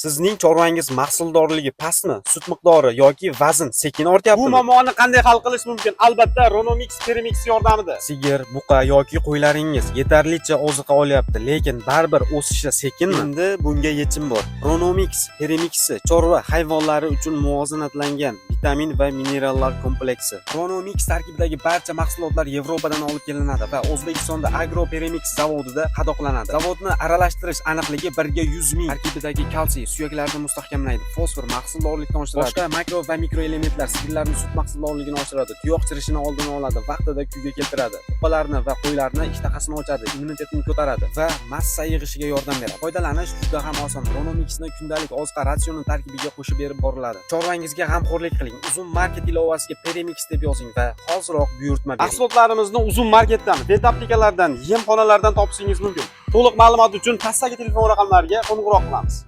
Sizning chorvangiz mahsuldorligi pastmi? Sut miqdori yoki vazn sekin ortyaptimi? Bu muammoni qanday hal qilish mumkin? Albatta, Ronomix Premix yordamida. Sigir, buqa yoki qo'ylaringiz yetarlicha oziqa olyapti, lekin baribir o'sishi sekinmi? Endi bunga yechim bor. Ronomix Premixi chorva hayvonlari uchun muvozanatlangan vitamin va minerallar kompleksi. Ronomix tarkibidagi barcha mahsulotlar Yevropadan olib kelinadi va O'zbekistonda Agro Premix zavodida qadoqlanadi. Zavodni aralashtirish aniqligi 1 ga 100 ming. Tarkibidagi kalsiy suyaklarni mustahkamlaydi, fosfor mahsuldorlikni oshiradi. Boshqa makro va mikroelementlar sigirlarning sut mahsuldorligini oshiradi, tuyoq chirishini oldini oladi, vaqtida kuyga keltiradi. Buqalarni va qo'ylarni ishtahasini ochadi, immunitetini ko'taradi va massa yig'ishiga yordam beradi. Foydalanish juda ham oson. Ronomixni kundalik oziqa ratsioni tarkibiga qo'shib berib boriladi. Chorvangizga g'amxo'rlik qiling. Uzum Market ilovasiga Premix deb yozing va hoziroq buyurtma bering. Mahsulotlarimizni Uzum Marketdan, vet aptekalardan, yemxonalardan topishingiz mumkin. To'liq ma'lumot uchun pastdagi telefon raqamlariga qo'ng'iroq qilamiz.